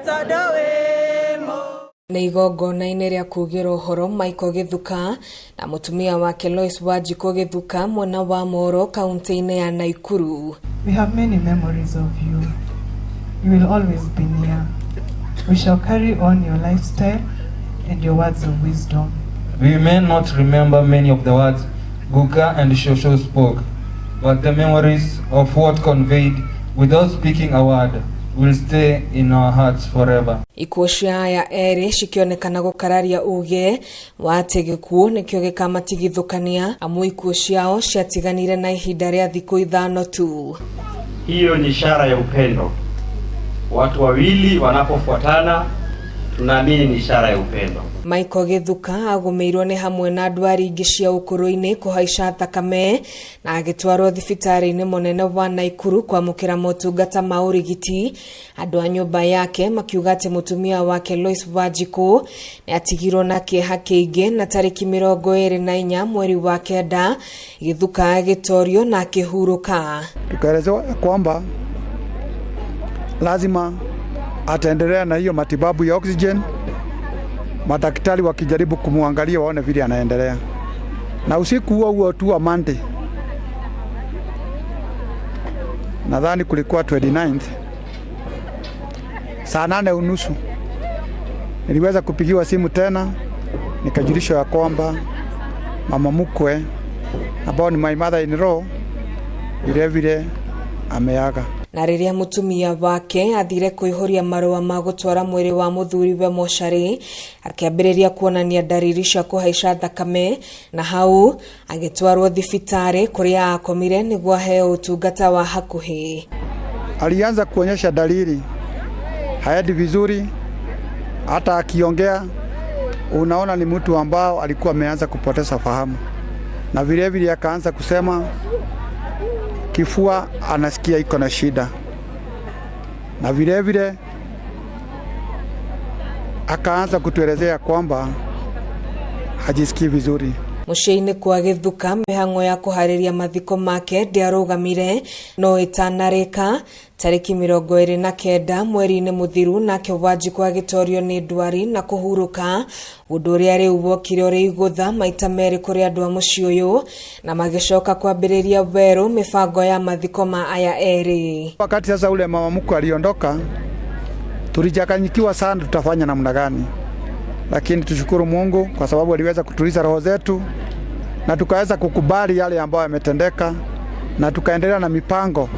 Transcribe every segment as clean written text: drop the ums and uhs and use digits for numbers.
Tondũ wĩ mũ Nĩ igongona-inĩ rĩa kugĩra ũhoro Michael Gĩthuka na mũtumia wake Lois Wanjikũ Gĩthuka mwena wa Moro kaunti-inĩ ya Naikuru. We have many memories of you. You will always be near. We shall carry on your lifestyle and your words of wisdom. We may not remember many of the words Guka and Shosho spoke, but the memories of what conveyed without speaking a word will stay in our hearts forever. Ikuũ cia aya erĩ cikĩonekana gũkararia uge wa atĩ gĩkuũ nĩkĩo gĩkamatigithũkania amu ikuũ ciao ciatiganire na ihinda rĩa thikũ 5 tu. Hiyo ni ishara ya upendo. Watu wawili wanapofuatana tunaamini ni ishara ya upendo. Michael Gĩthuka agũmĩirwo nĩ hamwe na ndwari ingĩ cia ũkũrũ-inĩ kũhaica thakame na agĩtwarwo thibitarĩ-inĩ mũnene wa Naikuru kwamũkĩra motungata ma ũrigiti. Andũ a nyũmba yake makiuga atĩ mũtumia wake Lois Wanjikũ nĩ atigirwo na kĩeha kĩingĩ na tarĩki 24 mweri wa 9 Gĩthuka agĩtorio na akĩhurũka. Tukaelezewa kwamba lazima ataendelea na hiyo matibabu ya oxygen, madaktari wakijaribu kumwangalia waone vile anaendelea. Na usiku huo huo tu wa Monday, nadhani kulikuwa 29th, saa 8:30 niliweza kupigiwa simu tena, nikajulishwa ya kwamba mama mkwe ambao ni my mother in law vile vile ameaga. Na rĩrĩa mũtumia wake athire kũihũria marũa ma gũtwara mwĩrĩ wa mũthuriwe mocarĩ, akĩambĩrĩria kuonania ndariri cia kũhaica thakame na hau agĩtwarwo thibitarĩ kũrĩa akomire nĩguo aheo ũtungata wa hakuhĩ. Alianza kuonyesha dalili, haendi vizuri, hata akiongea unaona ni mtu ambao alikuwa ameanza kupoteza fahamu, na vile vile akaanza kusema kifua anasikia iko na shida, na vile vile akaanza kutuelezea kwamba hajisikii vizuri. Mũciĩ-inĩ kwa Gĩthuka mĩhang'o ya kũharĩria mathiko make ndĩarũgamire no ĩtanarĩka tarĩki 29 mweri-inĩ mũthiru nake Wanjikũ agĩtorio nĩ ndwari na kũhurũka, ũndũ ũrĩa rĩu wokire ũrĩ igũtha maita merĩ kũrĩ andũ a mũciĩ ũyũ na magĩcoka kwambĩrĩria werũ mĩbango ya mathiko ma aya erĩ. Wakati sasa ule mama mkwe aliondoka, tulichanganyikiwa sana tutafanya namna gani, lakini tushukuru Mungu kwa sababu aliweza kutuliza roho zetu na tukaweza kukubali yale ambayo yametendeka na tukaendelea na mipango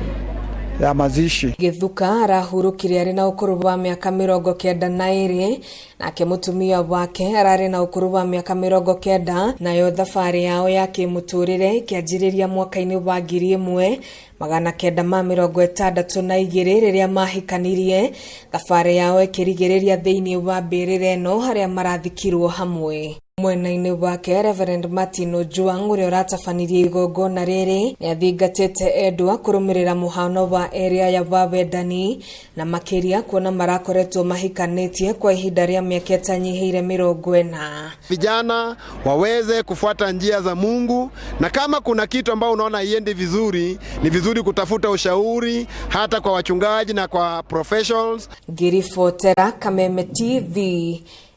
ya mazishi. Gĩthuka arahurũkire arĩ na ũkũrũ wa mĩaka 92 nake mũtumia wake ararĩ na ũkũrũ wa mĩaka 90, nayo thabarĩ yao ya kĩmũtũrĩre ĩkĩanjĩrĩria mwaka-inĩ wa 1962 rĩrĩa mahikanirie. Thabarĩ yao ĩkĩrigĩrĩria thĩinĩ wa mbĩrĩra ĩno harĩa marathikirwo hamwe. Mwena-inĩ wake Reverend Martin Ojwang ũrĩa ũratabanirie igongona rĩrĩ nĩathingatĩte endwa kũrũmĩrĩra mũhano wa erĩ aya wa wendani na makĩria kuona marakoretwo mahikanĩtie kwa ihinda rĩa mĩaka ĩtanyihĩire 40. Vijana waweze kufuata njia za Mungu, na kama kuna kitu ambao unaona haiendi vizuri, ni vizuri kutafuta ushauri hata kwa wachungaji na kwa professionals. Ngĩribotera Kameme TV,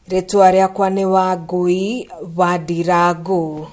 rĩtwa rĩakwa nĩ Wangũi wa Ndirangu.